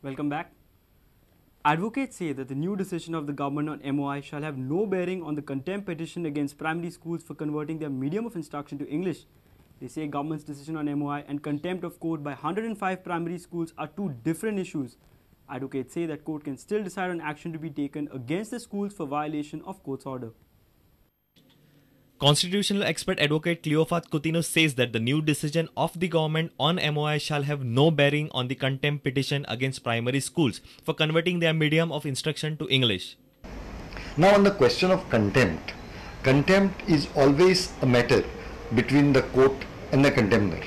Welcome back. Advocates say that the new decision of the government on MOI shall have no bearing on the contempt petition against primary schools for converting their medium of instruction to English. They say government's decision on MOI and contempt of court by 105 primary schools are two different issues. Advocates say that court can still decide on action to be taken against the schools for violation of court's order. Constitutional expert advocate Cleofato Coutinho says that the new decision of the government on MOI shall have no bearing on the contempt petition against primary schools for converting their medium of instruction to English. Now on the question of contempt, contempt is always a matter between the court and the contemner.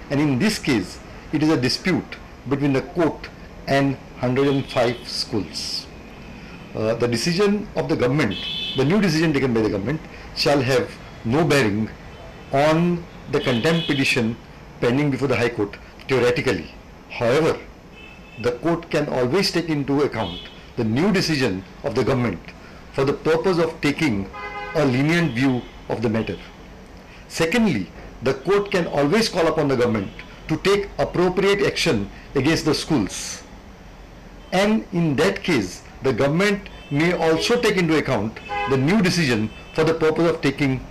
And in this case, it is a dispute between the court and 105 schools. The decision of the government, the new decision taken by the government, shall have no bearing on the contempt petition pending before the High Court theoretically. However, the court can always take into account the new decision of the government for the purpose of taking a lenient view of the matter. Secondly, the court can always call upon the government to take appropriate action against the schools. And in that case, the government may also take into account the new decision for the purpose of taking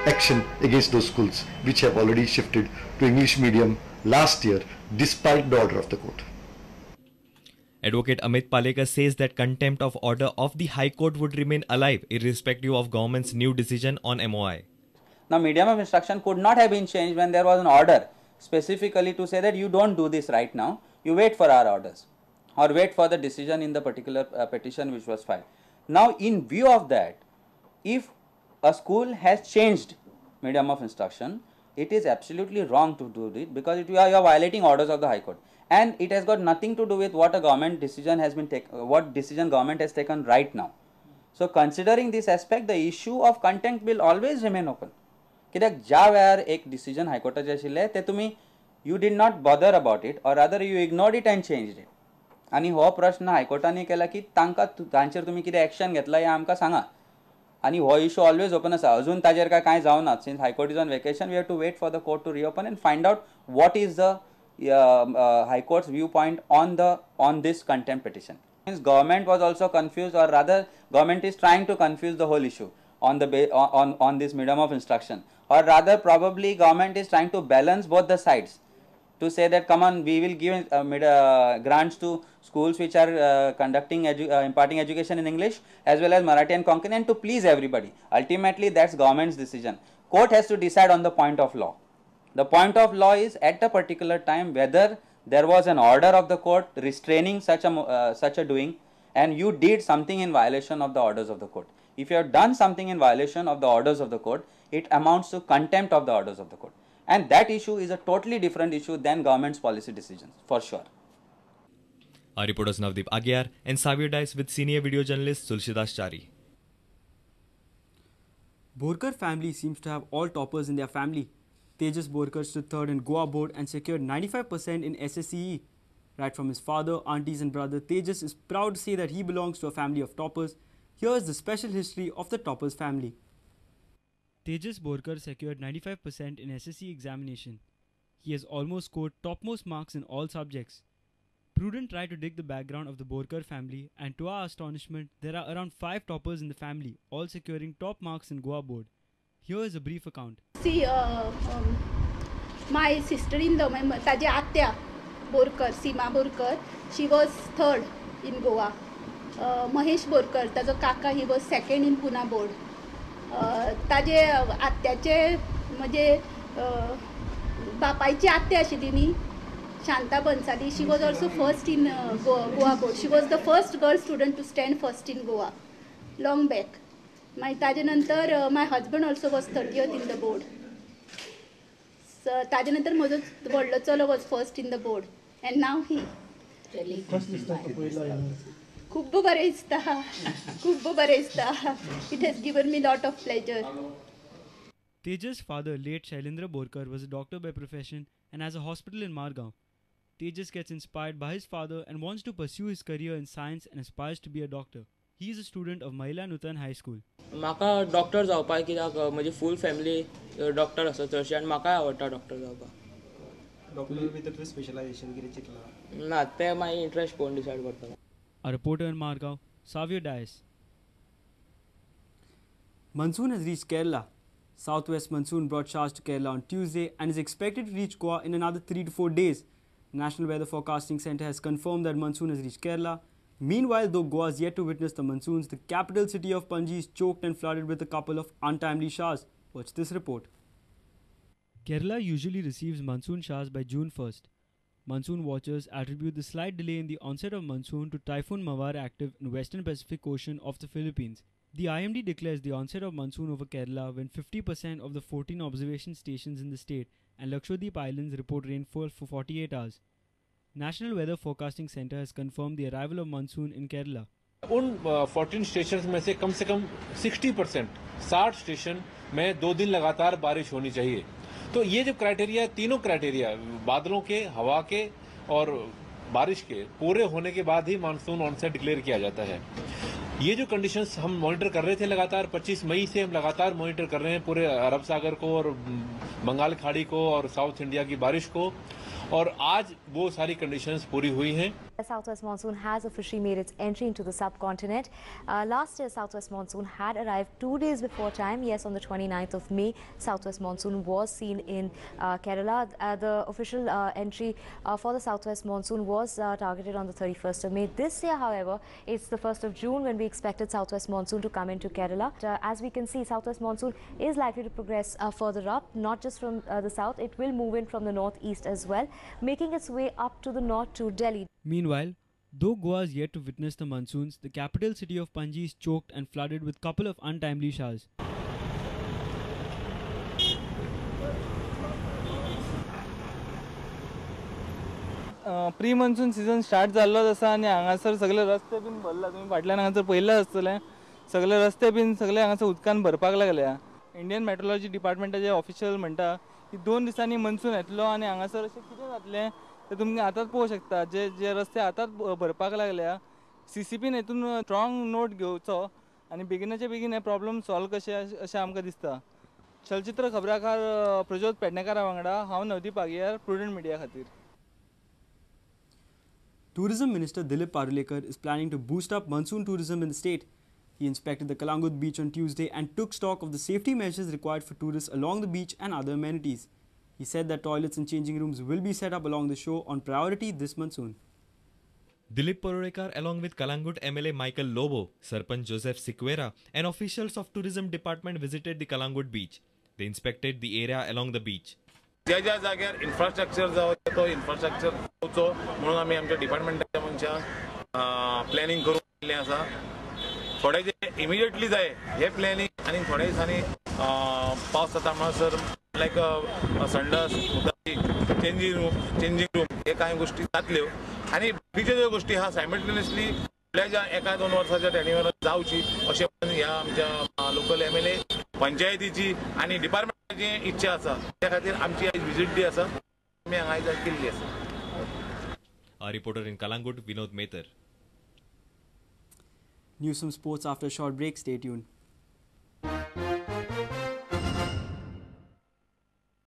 action against those schools which have already shifted to English medium last year despite the order of the court. Advocate Amit Palekar says that contempt of order of the High Court would remain alive irrespective of government's new decision on MOI. Now, medium of instruction could not have been changed when there was an order specifically to say that you don't do this right now, you wait for our orders or wait for the decision in the particular petition which was filed. Now, in view of that, if a school has changed medium of instruction, it is absolutely wrong to do it because you are violating orders of the High Court, and it has got nothing to do with what a government decision has been taken, what decision government has taken right now. So, considering this aspect, the issue of contempt will always remain open. कित्याक ज्या वेळार एक decision हायकोर्टाचें आशिल्लें तें तुमी you did not bother about it or rather you ignored it and changed it. आनी हो प्रश्न हायकोर्टांनी केला की तांकां तांचेर तुमी कितें एक्शन घेतला हें आमकां सांगा. आनी हो इशू ऑलवेज ओपन आसा, अजून ताजेर काय कांय जावना. Since High Court is on vacation, we have to wait for the court to reopen and find out what is the High Court's view point on the on this contempt petition. Means government was also confused, or rather government is trying to confuse the whole issue on the on this medium of instruction, or rather probably government is trying to balance both the sides to say that come on, we will give grants to schools which are conducting imparting education in English as well as Marathi and Konkani, and to please everybody. Ultimately, that's government's decision. Court has to decide on the point of law. The point of law is at a particular time whether there was an order of the court restraining such a doing, and you did something in violation of the orders of the court. If you have done something in violation of the orders of the court, it amounts to contempt of the orders of the court. And that issue is a totally different issue than government's policy decisions, for sure. Our reporters Navdeep Agyar and Savio Dice with senior video journalist Tulsidas Chari. Borkar family seems to have all toppers in their family. Tejas Borkar stood third in Goa board and secured 95% in SSCE. Right from his father, aunties and brother, Tejas is proud to say that he belongs to a family of toppers. Here is the special history of the toppers family. Tejas Borkar secured 95% in SSC examination. He has almost scored topmost marks in all subjects. Prudent tried to dig the background of the Borkar family, and to our astonishment, there are around 5 toppers in the family, all securing top marks in Goa board. Here is a brief account. See, my sister-in-law, my ताजी आत्या Borkar, Seema Borkar, she was third in Goa. Mahesh Borkar, ताजो काका, he was second in Pune board. ताजे आत्याचे म्हणजे बापायची आत्या आशिल्ली न्ही, Shanta Bansali, she was also first in Goa board. She was the first girl student to stand first in Goa long back. मागीर ताजे नंतर my husband also was 30th in the board. ताजे नंतर म्हजो व्हडलो चलो was first in the board and now he. खूब बरें दिसता, खूब बरें दिसता. It has given me lot of pleasure. Tejas' father, late Shailendra Borkar, was a doctor by profession and has a hospital in Margao. Tejas gets inspired by his father and wants to pursue his career in science and aspires to be a doctor. He is a student of Mahila Nutan High School. म्हाका doctor जावपाक कित्याक म्हजी full family doctor आसा चडशी आनी म्हाकाय आवडटा doctor जावपाक. डॉक्टर भितर तुवें स्पेशलायझेशन कितें चिंतलां? ना, तें मागीर इंट्रस्ट पळोवन डिसायड करतलो. A reporter in Margao, Savio Dias. Monsoon has reached Kerala. Southwest monsoon brought showers to Kerala on Tuesday and is expected to reach Goa in another 3 to 4 days. National Weather Forecasting Centre has confirmed that monsoon has reached Kerala. Meanwhile, though Goa is yet to witness the monsoons, the capital city of Panji is choked and flooded with a couple of untimely showers. Watch this report. Kerala usually receives monsoon showers by June 1st. Monsoon watchers attribute the slight delay in the onset of monsoon to Typhoon Mawar active in Western Pacific Ocean off the Philippines. The IMD declares the onset of monsoon over Kerala when 50% of the 14 observation stations in the state and Lakshadweep Islands report rainfall for 48 hours. National Weather Forecasting Centre has confirmed the arrival of monsoon in Kerala. उन 14 station में से कम 60% 60 station में 2 दिन लगातार बारिश होनी चाहिए. तो ये जो क्राइटेरिया, तीनों क्राइटेरिया बादलों के, हवा के और बारिश के पूरे होने के बाद ही मानसून ऑनसेट डिक्लेयर किया जाता है. ये जो कंडीशंस हम मॉनिटर कर रहे थे लगातार 25 मई से हम लगातार मॉनिटर कर रहे हैं पूरे अरब सागर को और बंगाल खाड़ी को और साउथ इंडिया की बारिश को, और आज वो सारी कंडीशंस पूरी हुई हैं. The southwest monsoon has officially made its entry into the subcontinent. Last year, southwest monsoon had arrived 2 days before time. Yes, on the 29th of May, southwest monsoon was seen in Kerala. The official entry for the southwest monsoon was targeted on the 31st of May. This year, however, it's the 1st of June when we expected southwest monsoon to come into Kerala. As we can see, southwest monsoon is likely to progress further up, not just from the south. It will move in from the northeast as well, making its way up to the north to Delhi. Meanwhile, though Goa is yet to witness the monsoons, the capital city of Panji is choked and flooded with couple of untimely showers. Pre monsoon season start जाल्लोच आसा आनी हांगासर सगळे रस्ते बीन भरला. तुमी फाटल्यान हांगासर पळयल्ले आसतले, सगळे रस्ते बीन सगळे हांगासर उदकान भरपाक लागल्या. इंडियन मेट्रोलॉजी डिपार्टमेंटाचे ऑफिशियल म्हणटा की 2 दिसांनी मनसून येतलो आनी हांगासर अशें कितें जातलें ते तुमकां आतांच पळोवंक शकता. जे जे रस्ते आतांच भरपाक लागल्या, सीसीपीन हेतून स्ट्रॉंग नोट घेवचो आनी बेगिनाचे बेगीन हे प्रॉब्लम सॉल्व कशें अशें आमकां दिसता. चलचित्र खबराकार प्रज्योत पेडणेकारा वांगडा हांव नवदीप आगियार, प्रुडंट मिडिया खातीर. Tourism Minister Dilip Parulekar is planning to boost up monsoon tourism in the state. He inspected the Calangute beach on Tuesday and took stock of the safety measures required for tourists along the beach and other amenities. He said that toilets and changing rooms will be set up along the shore on priority this monsoon. Dilip Parulekar, along with Calangute MLA Michael Lobo, Sarpanch Joseph Siqueira and officials of tourism department visited the Calangute beach. They inspected the area along the beach. ज्या ज्या जाग्यार infrastructure जावं तो infrastructure जावचो म्हणून आमी आमच्या डिपार्टमेंटाच्या मनशांक प्लॅनिंग करून दिल्लें आसा. थोडे जे इमिडिएटली जाय हे प्लॅनिंग आनी थोड्या दिसांनी पावस जाता म्हणसर लायक संडास, चेंजींग रूम हे कांय गोश्टी जातल्यो आनी बाकीच्यो ज्यो गोश्टी आहा सायमल्टेनियसली फुडल्या ज्या 1-2 वर्साच्या टेन्युअरान जावची अशें ह्या आमच्या लोकल एमएलए, पंचायतीची आनी डिपार्टमेंटाची इच्छा आसा. त्या खातीर आमची आयज विजीट जी आसा आमी हांगा आयज केल्ली आसा. Reporter in Calangute, Vinod Metar. News from sports after a short break. Stay tuned.